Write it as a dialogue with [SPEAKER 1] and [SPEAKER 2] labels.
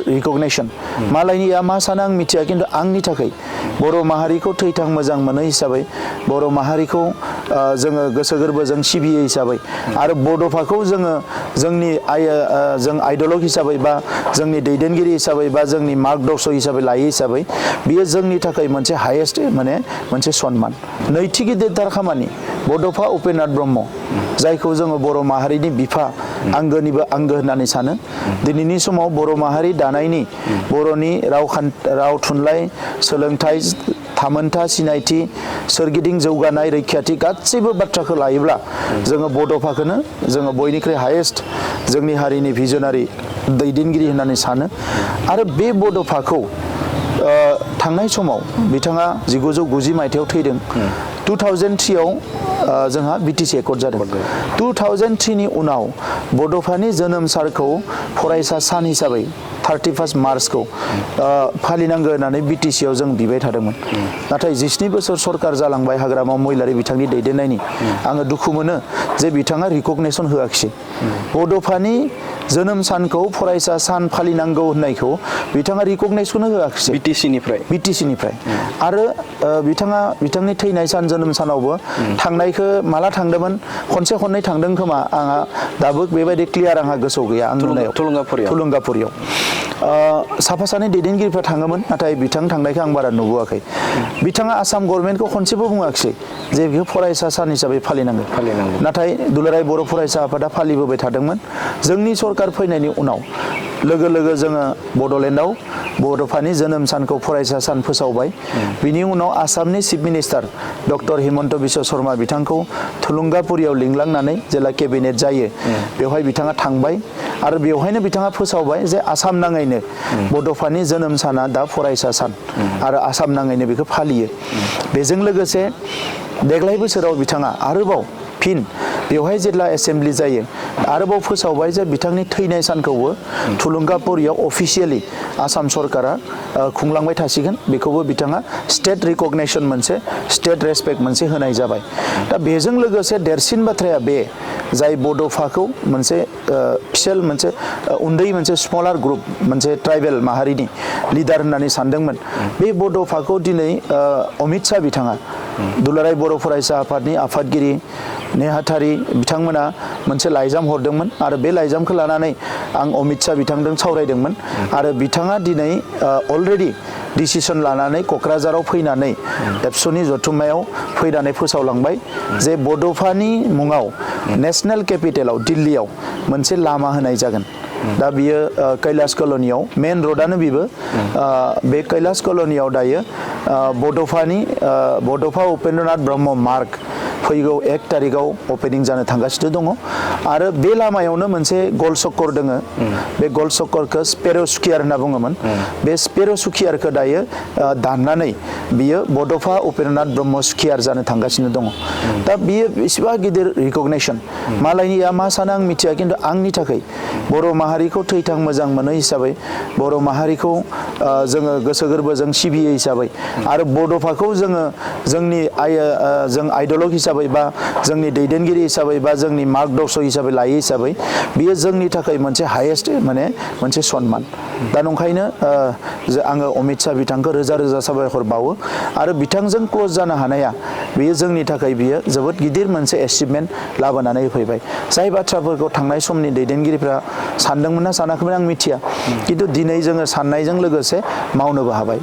[SPEAKER 1] रिकगनाइसन मालायनिया मा सानो आं मिथिया किन्तु आंनि थाखाय बर' माहारिखौ थैथां मोजां मोनो हिसाबै बर' माहारिखौ जोङो गोसो गोरबोजों सिबियो हिसाबै आरो बड'फाखौ जोङो जोंनि जों आइडलग हिसाबै बा जोंनि दैदेनगिरि हिसाबै बा जोंनि मार्गदर्श हिसाबै लायो हिसाबै बियो जोंनि थाखाय मोनसे हायेस्ट माने मोनसे सन्मान नैथि गिदिरथार खामानि बड'फा उपेन्द्रनाथ ब्रह्म जायखौ जोङो बर' माहारिनि बिफा आंगोनिबो आंगो होननानै सानो दिनैनि समाव बर' माहारि दानायनि बर'नि राव थुनलाइ सोलोंथाइ थामोनथा सिनायथि सोरगिदिं जौगानाय रैखाथि गासैबो बाथ्राखौ लायोब्ला जोङो बड'फाखौनो जोङो बयनिख्रुइ हायेस्ट जोंनि हारिनि भिजनारि दैदेनगिरि होननानै सानो आरो बे बड'फाखौ थांनाय समाव बिथाङा 1990 मायथाइयाव थैदों 2003 आव जोंहा बिटिसि एकर्ड जादों 2003 नि उनाव बड'फानि जोनोम सानखौ फरायसा सान हिसाबै 31 मार्चखौ फालिनांगौ होननानै बिटिसि आव जों बिबाय थादोंमोन नाथाय 17 बोसोर सरकार जालांबाय हाग्रामा महिलारि बिथांनि दैदेननायनि आङो दुखु मोनो जे बिथाङा रिकगनेसन होआखिसै बड'फानि जोनोम सानखौ फरायसा सान फालिनांगौ होननायखौ बिथाङा रिकगनेसन होआखिसै बिटिसिनिफ्राय आरो बिथांनि थैनाय सान जोनोम सानावबो थांनायखौ माला थांदोंमोन खनसे खननै थांदों खोमा आंहा दाबो बेबायदि क्लियार आंहा गोसोआव गैया आं नुनायाव थुलुंगाफुरियाव साफा सानै दैदेनगिरिफ्रा थाङोमोन नाथाय बिथां थांनायखौ आं बारा नुबोआखै बिथाङा आसाम गभर्नमेन्टखौ खनसेबो बुङाखिसै जे बेखौ फरायसा सान हिसाबै फालिनांगौ नाथाय दुलाराय बर' फरायसा आफादा फालिबोबाय थादोंमोन जोंनि सरकार फैनायनि उनाव लोगो लोगो जोङो बड'लेण्डआव बड'फानि जोनोम सानखौ फरायसा सान फोसावबाय बिनि उनाव आसामनि chief minister doctor Himanta Biswa Sharma बिथांखौ थुलुंगाफुरियाव लिंलांनानै जेला केबिनेट जायो बेवहाय बिथाङा थांबाय आरो बेवहायनो बिथाङा फोसावबाय जे आसाम नाङैनो बड'फानि जोनोम साना दा फरायसा सान आरो आसाम नाङैनो बेखौ फालियो बेजों लोगोसे देग्लाय बोसोराव बिथाङा आरोबाव फिन बेवहाय जेब्ला एसेम्ब्लि जायो आरोबाव फोसावबाय जे बिथांनि थैनाय सानखौबो थुलुंगाफुरियाव अफिसियेलि आसाम सरकारा खुंलांबाय थासिगोन बेखौबो बिथाङा स्टेट रिकगनेसन मोनसे स्टेट रेसपेक्ट मोनसे होनाय जाबाय दा बेजों लोगोसे देरसिन बाथ्राया बे जाय बड'फाखौ मोनसे फिसेल मोनसे उन्दै मोनसे स्मलार ग्रुप मोनसे ट्राइबेल माहारिनि लिडार होननानै सानदोंमोन बे बड'फाखौ दिनै अमित शाह बिथाङा दुलाराय बर' फरायसा आफादनि आफादगिरि नेहाथारि बिथांमोना मोनसे लाइजाम हरदोंमोन आरो बे लाइजामखौ लानानै आं अमित शाह बिथांजों सावरायदोंमोन आरो बिथाङा दिनै अलरेडि डिसिसन लानानै क'क्राझाराव फैनानै एबसुनि जथुम्मायाव फैनानै फोसावलांबाय जे बड'फानि मुङाव नेशनेल केपिटेलाव दिल्लीयाव मोनसे लामा होनाय जागोन दा बियो कैलाश कल'नियाव मेन र'डानो बेबो बे कैलाश कल'नियाव दायो बड'फा उपेन्द्रनाथ ब्रह्म मार्ग फैगौ 1 तारिखआव अपेनिं जानो थांगासिनो दङ आरो बे लामायावनो मोनसे गल चक्कर दङ बे गल चक्करखौ स्पेर' स्कुवेयार होनना बुङोमोन बे स्पेर' स्कुवेयारखौ दायो दाननानै बियो बड'फा उपेन्द्रनाथ ब्रह्म स्कुवेयार जानो थांगासिनो दङ दा बियो बेसेबा गिदिर रिकगनेसन मालायनिया मा सानो आं मिथिया किन्तु आंनि थाखाय बर' माहारिखौ थैथां मोजां मोनो हिसाबै बर' माहारिखौ जोङो गोसो गोरबोजों सिबियो हिसाबै आरो बड'फाखौ जोङो जोंनि जों आइडलग हिसाबै बा जोंनि दैदेनगिरि हिसाबै बा जोंनि मार्गदर्श हिसाबै लायो हिसाबै बियो जोंनि थाखाय मोनसे हायेस्ट माने मोनसे सन्मान दा नंखायनो आङो अमित शाह बिथांखौ रोजा रोजा साबायखर बावो आरो बिथांजों क्ल'ज जानो हानाया बियो जोंनि थाखाय बियो जोबोद गिदिर मोनसे एचिभमेन्ट लाबोनानै होफैबाय जाय बाथ्राफोरखौ थांनाय समनि दैदेनगिरिफ्रा सानदोंमोन ना सानाखैमोन आं मिथिया किन्तु दिनै जोङो साननायजों लोगोसे मावनोबो हाबाय।